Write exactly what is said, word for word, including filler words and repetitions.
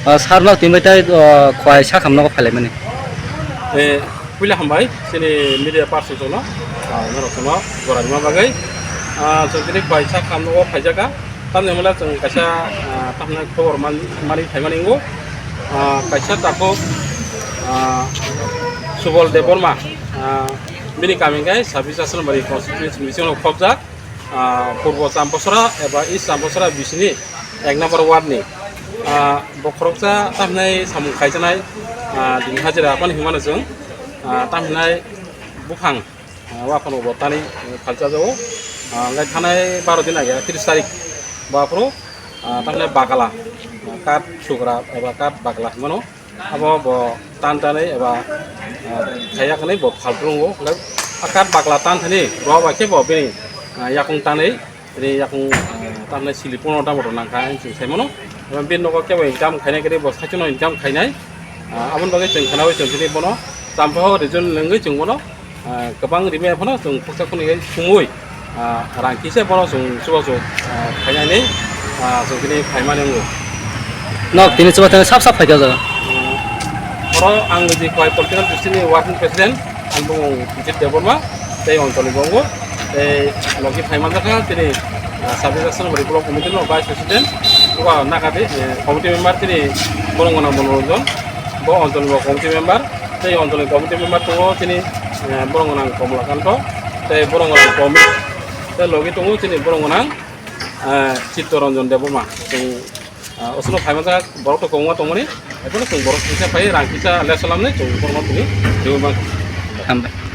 Ah, sir no tini bai tai, ah, khwai sakham nogo phailaimani. Eh, puila hambai, chini media person no, ah, norok no, gorani ma bagwi. Ah, chwng tini khwai sakham nogo phaijakha. Tamni hwnle chwng kaisa, ah, tamni khobor man-, mani phaimani wngo. Ah, kaisa takhuk, ah, Subol Debbarma, ah, bini kami khe Sabis Aswlambari constituency bisingo khobjak. Ah, Purbo Champosora eba East Champosora bisini ek number ward ni, ah, bokhoroksa tamhinai samung khaijaknai, ah, din hajira aphano himano chwng, ah, tamhinai buphang, ah, o aphano bo tani, eh, phalchajago. Ah, hwnkhe thanai baro din age tris tarik bo aphuru, ah, tamhinai bagala, ah, kath sugra eba kath bagala himano. Abo bo tan tanwi eba, ah, khaiya kwnwi bo phaltrungo. Hwnkhe a kath bagla tan thani bo bai khe bo bini, ah, yakung tanwi, bini yakung, ah, tamni sili pono tamo rw nangkha hinwi chwng saimano. Eba bini nogo kebo income khainai kwrwi bo saichung no income khainai. Ah, aboni bagwi chwng khwnaui chwng tini bono Champhai region lengwi chwng bono ah, kwbang rimwi phano chwng khoksa khunui hai sumui, ah, rang kisa bono chwng chubachu, ah, khainani, ah, chwng tini phaimani wngo. Nok tini chuba tini sap sap phaikha jaga. Hmm. Oro ang niji Khowai political district ni working president, ang bumung Bijit Debbarma, tei Anjali Bongo, tei logi phaimanjakha tini, ah, Sabis Aswlambari block committee no vice president, uba nagadi, eh, committee member tini borong gwnang Monoranjan, bo Anjali bo committee member, tei Anjali committee member tongo tini, eh, borong gwnang Komla Kanto, tei borong gwnang Komla, tei logi tongo tini borong gwnang, eh, Chitto Ranjan Debbarma. Chwng, eh, osno phaimajak borok to kwbangma tongmani, ekhono chwng borok kisa phai rang kisa less lamni chwng borokno tini riwi mankha. Hambai.